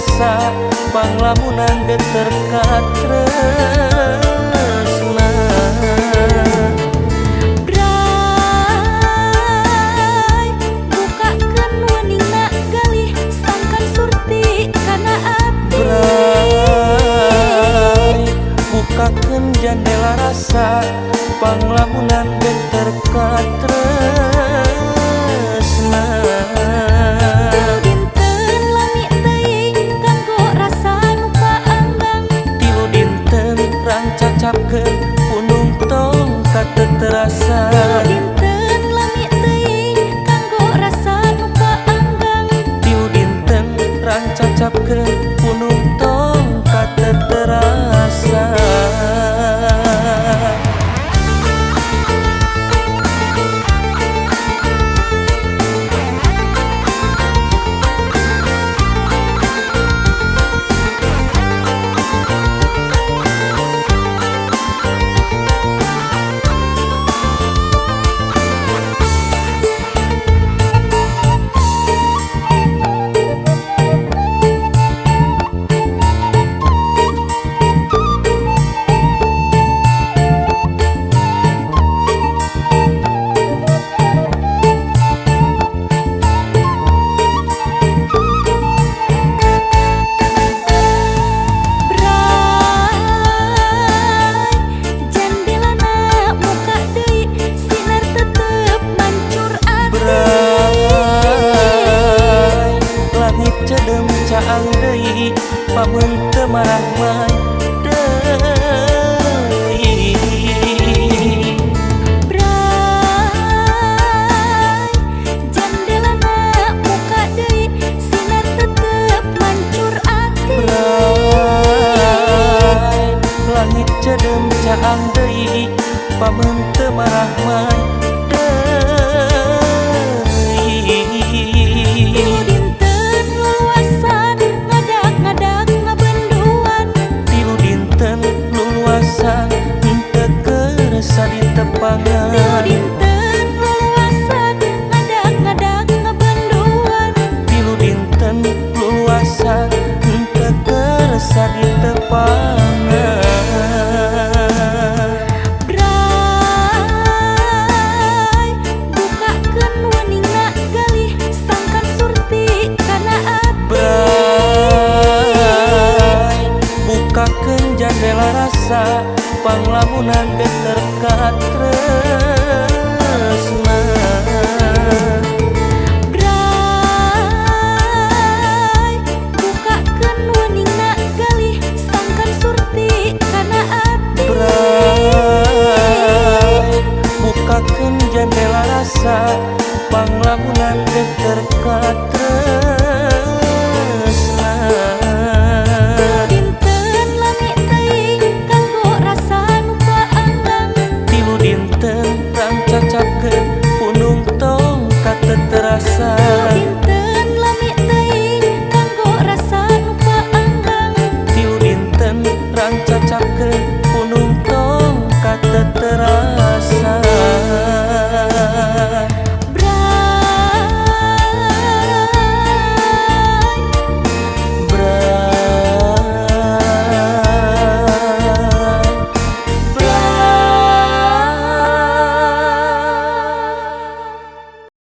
rasa panglamunan geter katresna. Bray bukakeun weuningna galih sangkan surti kana ati. Bray bukakeun jandela rasa panglamunan geter katresna. Tilu dinten lami teuing kanggo rasa nu paanggang. Tilu dinten rancacapkeun punung tong ka teu terasa. Tilu dinten lami teuing kanggo rasa nu paanggang. Tilu dinten rancacapkeun punung tong ka teu terasa. Bray jandelana muka deui sinar tetep mancur ati. Bray langit cedem caang deui pamun teu marahmai deui. Bray jandelana muka deui sinar tetep mancur ati. Bray langit cedem caang deui pamun teu marahmai deui. Tilu dinten luluasan ngadak-ngadak ngabenduan. Tilu dinten luluasan henteu kersa ditepangan. Tilu dinten luluasan ngadak-ngadak ngabenduan. Tilu dinten luluasan henteu kersa ditepangan. Bray bukakeun weuningna galih sangkan surti kana ati. Bray bukakeun jandela rasa panglamunan geter katresna. Bray bukakeun weuningna galih sangkan surti kana ati. Bray bukakeun jandela rasa panglamunan geter.